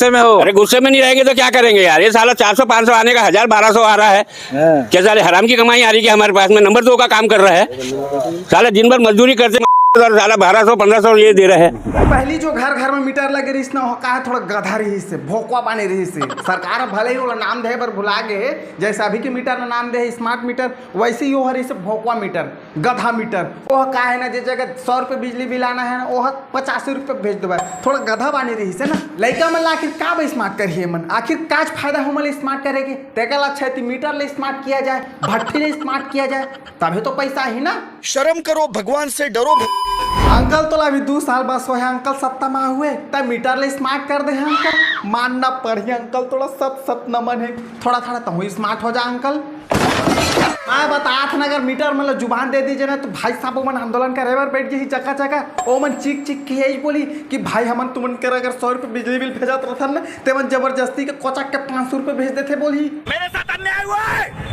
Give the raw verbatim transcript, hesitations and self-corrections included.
गुस्से में हो। अरे गुस्से में नहीं रहेंगे तो क्या करेंगे यार? ये साला चार सौ पाँच सौ आने का हजार बारह सौ आ रहा है। हाँ। क्या साले हराम की कमाई आ रही है हमारे पास में? नंबर दो का काम कर रहा है साला, दिन भर मजदूरी करते और साला बारह सौ पन्द्रह सौ ये दे रहा है। पहली जो घर घर में मीटर लगे रहिस ना, ओह का हे, थोड़ा गधा रहिस हे, भोकवा बानी रहिस हे। सरकार भले ही ओला नाम दे बर भुला गे हे, जैसे अभी के मीटर ला नाम दे हे स्मार्ट मीटर, वैसे ही ओह रहिस हे भोकवा मीटर, गधा मीटर। ओह का हे ना, जे जगह सौ रुपये बिजली बिल आना हे ना, ओह पचासी रुपये भेज देबे। थोड़ा गधा बानी रहिस हे ना। लइका मन ला आखिर का बे स्मार्ट करही एमन? आखिर काच फायदा हमन ला स्मार्ट करे के? तेकर ला अच्छा हे मीटर ला स्मार्ट किया जाए, भट्ठी ला स्मार्ट किया जाए, तभे तो पैसा आही ना। शर्म करो, भगवान से डरो। अंकल, तोला अभी दू साल बस होहे अंकल, सत्ता मा हुए, त मीटर ले स्मार्ट कर दे हे अंकल। मानना पड़ही अंकल, तोला सत सत नमन हे। थोड़ा थोड़ा तहूँ स्मार्ट हो जा अंकल। मैं बतात हँव ना, अगर मीटर मन ला जुबान दे दीजिए ना, तो भाई साहब, ओमन आंदोलन करे बर बैठ जाही जगह जगह। ओमन चीख चीख के यही बोलही कि भाई, हमन तुमन कर अगर सौ रुपये बिजली बिल भेजत रहथन ना, तेमन जबरदस्ती के कोचक के पाँच सौ रुपये भेज देथे, बोलही। मेरे साथ अन्याय हुआ है।